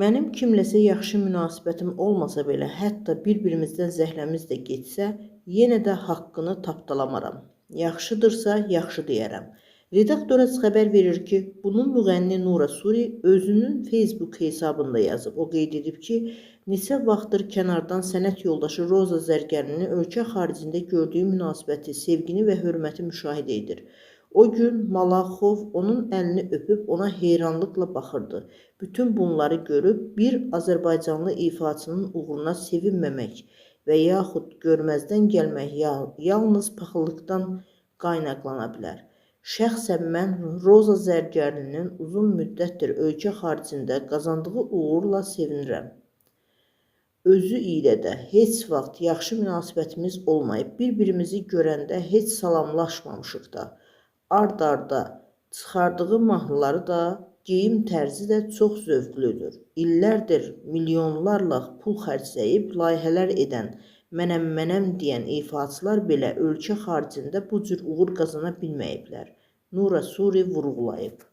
Mənim kimləsə yaxşı münasibətim olmasa belə, hətta bir-birimizdən zəhləmiz də getsə, yenə də haqqını tapdalamaram. Yaxşıdırsa, yaxşı deyərəm. Redaktor xəbər verir ki, bunu müğənni Nura Suri özünün Facebook hesabında yazıb. O qeyd edib ki, neçə vaxtdır kənardan sənət yoldaşı Roza Zərgərlinin ölkə xaricində gördüyü münasibəti, sevgini və hörməti müşahidə edir. O gün Malaxov onun əlini öpüb ona heyranlıqla baxırdı. Bütün bunları görüb bir azərbaycanlı ifaçının uğuruna sevinməmək və yaxud görməzdən gəlmək yalnız paxıllıqdan qaynaqlana bilər. Şəxsən mən Roza Zərgərlinin uzun müddətdir ölkə xaricində qazandığı uğurla sevinirəm. Özü ilə də heç vaxt yaxşı münasibətimiz olmayıb. Bir-birimizi görəndə heç salamlaşmamışıq da. Ard-arda çıxardığı mahnıları da, geyim tərzi də çox zövqlüdür. İllərdir milyonlarla pul xərcləyib layihələr edən, mənəm-mənəm deyən ifaçılar belə ölkə xaricində bu cür uğur qazana bilməyiblər. Nura Suri vurğulayıb.